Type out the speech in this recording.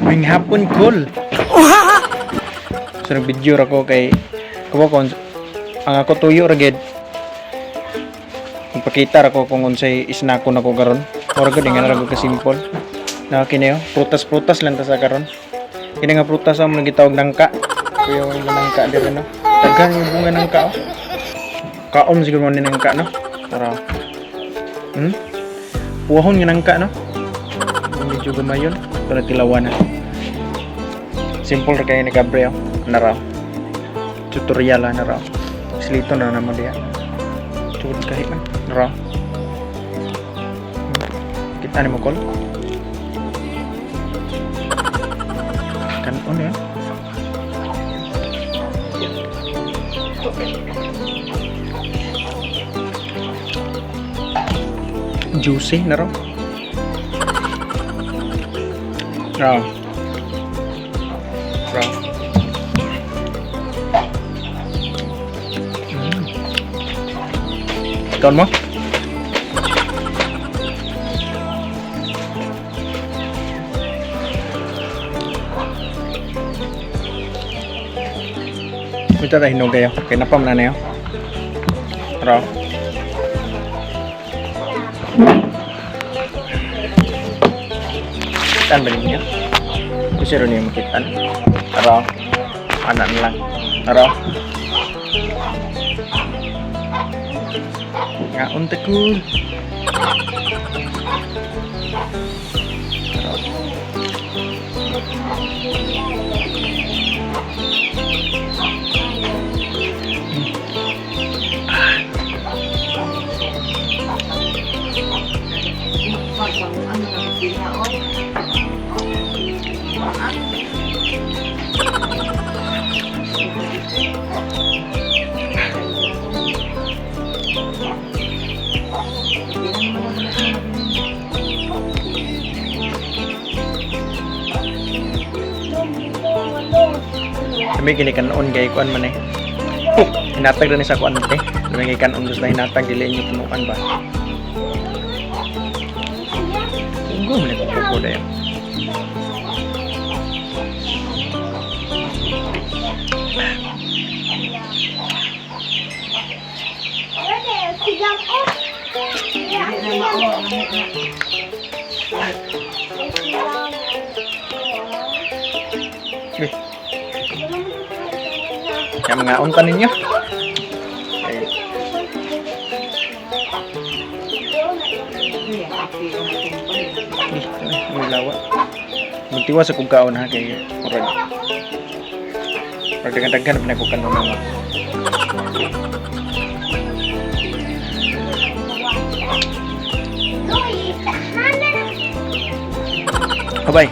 Maayong hapon, cool. So nag-video ra ko kay kumo kon ang ako tuyo ra gid. Ipakita ra ko kung unsay snack ko nako karon. Mura gud nga ra gud ka simple. Na kini oh, prutas-prutas lang ta sa karon. Kini nga prutas ang mga gitawag nangka. Kuya yung nangka diri, no. Daghan yung bunga nangka oh. Kaon siguro mo ni nangka, no. Tara. Puwahon nga nangka, no. Medyo gamayon pero tilawan na. Simple ra kayo ni Gabriel. Naraw. Tutorial na naraw. Silito na naman diya. Tugod kahit man. Naraw. Kita ni mo kol. Kanon ya. Juicy na raw. Raw. Raw. Kaon mo? Ito tayo hinog kayo. Kaya napam na na yun. Raw. Kitaan ba ninyo? Gusto rin niyo makitaan? Raw. Anak na lang. Raw. Nga, unta cool. Raw. Kami kini kanon kay kuan man eh. Hinatag rin sa kuan te. Kami kay kanon gusto hinatag dili inyo punuan ba. Unggo man ko ko dayon. Eh. Kaya mga unta ninyo. Eh, eh, may lawa. Muntiwa sa kong kaon ha kay murag. Murag daghan-daghan pa na ko kanon mo. Abay.